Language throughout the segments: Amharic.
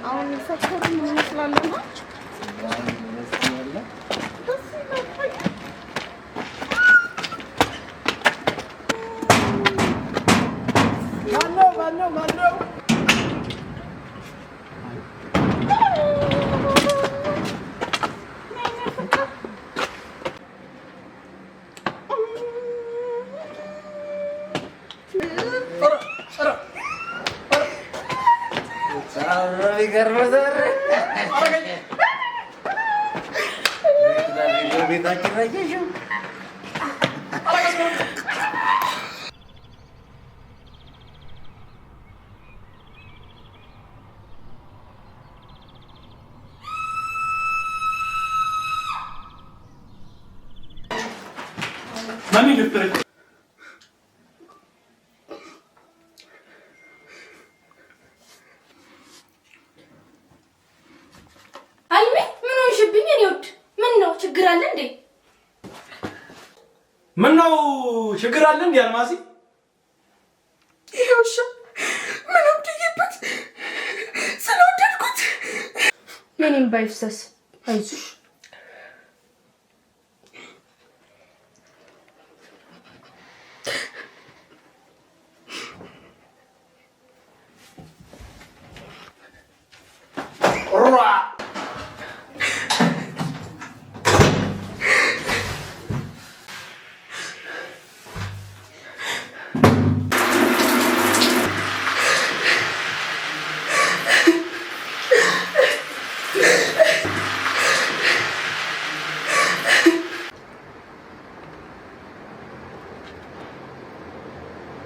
አሁን ሰፈሩ ምን ይመስላል ነው? ማነው ማነው ማነው? ማን የደፈረች? አልሜ ምን ሆንሽብኝ? እኔ ውድ ምን ነው ችግር አለ እንዴ? ምን ነው ችግር አለ እንዴ? አልማዚ ይሄ ውሻ ምን አብድዬበት ስለወደድኩት የኔም ባይፍሰስ አይዞሽ።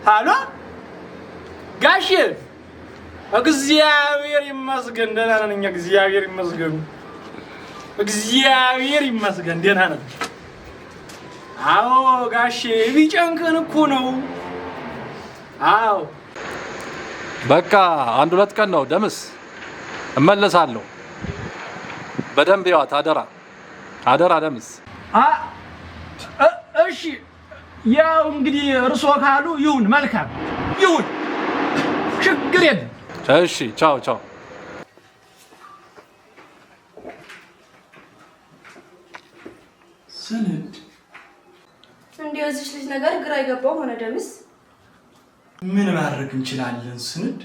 ሃሎ ጋሼ፣ እግዚአብሔር ይመስገን ደህና ነን እኛ። እግዚአብሔር ይመስገን፣ እግዚአብሔር ይመስገን ደህና ነን። አዎ ጋሼ፣ ቢጨንቀን እኮ ነው። አዎ በቃ አንድ ሁለት ቀን ነው ደምስ፣ እመለሳለሁ። በደንብ ይዋት፣ አደራ አደራ ደምስ። እሺ፣ ያው እንግዲህ እርሶ ካሉ ይሁን፣ መልካም ይሁን፣ ችግር የለም። እሺ፣ ቻው ቻው። ስንድ እንዲህ የዚች ልጅ ነገር ግራ የገባው ሆነ። ደምስ ምን ማድረግ እንችላለን? ስንድ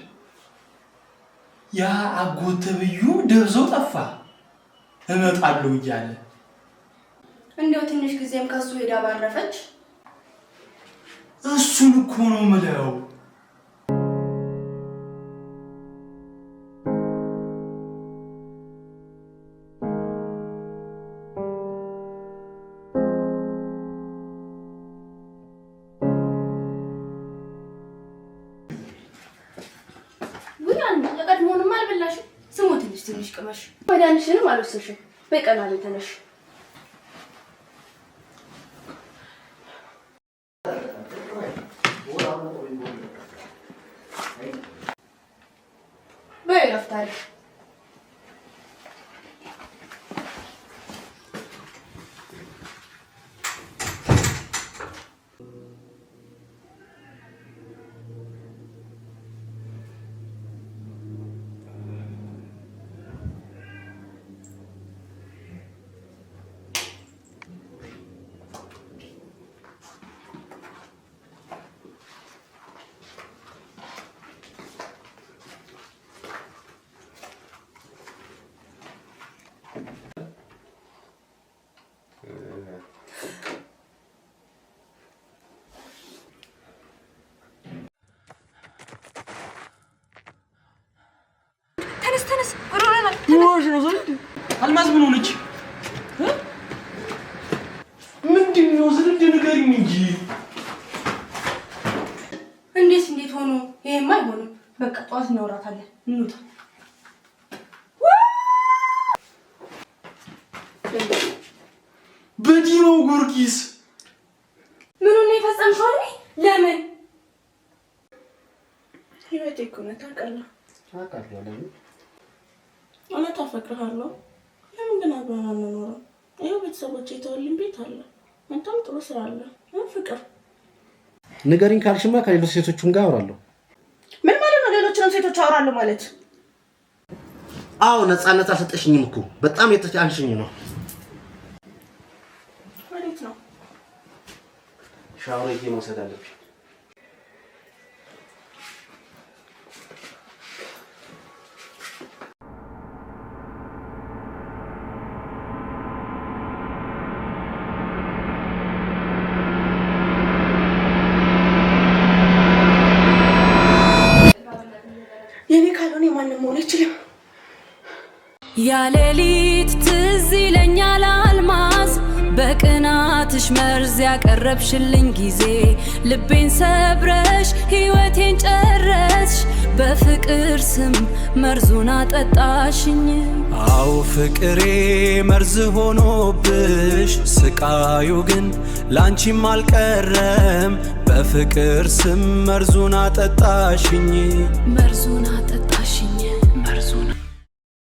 ያ አጎት ተብዩ ደብዞ ጠፋ፣ እመጣለሁ እያለ እንዲያው ትንሽ ጊዜም ከሱ ሄዳ ባረፈች። እሱን እኮ ነው ምለው። ውይ አልሚ የቀድሞውንም አልበላሽም። ስሞ ትንሽ ትንሽ ቅመሽ፣ መድኃኒትሽንም አልወሰድሽም። በይ ቀና በይ ተነሽ። በይ እረፍት አድርጊ። ተነስ ተነስ፣ ሮለናል። አልማዝ ምን ሆነች? ምንድን ነው ስንድ ንገሪኝ እንጂ። እንዴት እንዴት ሆኖ? ይሄማ አይሆንም። በቃ ጠዋት እናወራታለን። እንውጣ። በዲኖ ጊዮርጊስ ምኑን ነው የፈጸምሽው? አልሚ ለምን ህይወቴ እኮ ነው ታውቃለህ። እውነት አፈቅርሃለሁ። ለምንድን አብረን አንኖርም? ይኸው ቤተሰቦቼ የተወልኝ ቤት አለ፣ አንተም ጥሩ ስራ አለ። ፍቅር ንገሪኝ ካልሽማ ከሌሎች ሴቶቹም ጋር አወራለሁ። ምን ማለት ነው? ሌሎችንም ሴቶች አወራለሁ ማለት? አዎ ነፃነት አልሰጠሽኝም እኮ፣ በጣም የተጫንሽኝ ነው። ወዴት ነው? ሻወር ሄጄ መውሰድ አለብኝ። የኔ ካልሆነ የማንም መሆን አይችልም። ያሌሊት ትዝ ይለኛል አልማዝ፣ በቅናትሽ መርዝ ያቀረብሽልኝ ጊዜ፣ ልቤን ሰብረሽ ሕይወቴን ጨረስሽ፣ በፍቅር ስም መርዙን አጠጣሽኝ። አው ፍቅሬ መርዝ ሆኖብሽ ስቃዩ ግን ላንቺም አልቀረም። በፍቅር ስም መርዙን አጠጣሽኝ። መርዙን አጠጣሽኝ።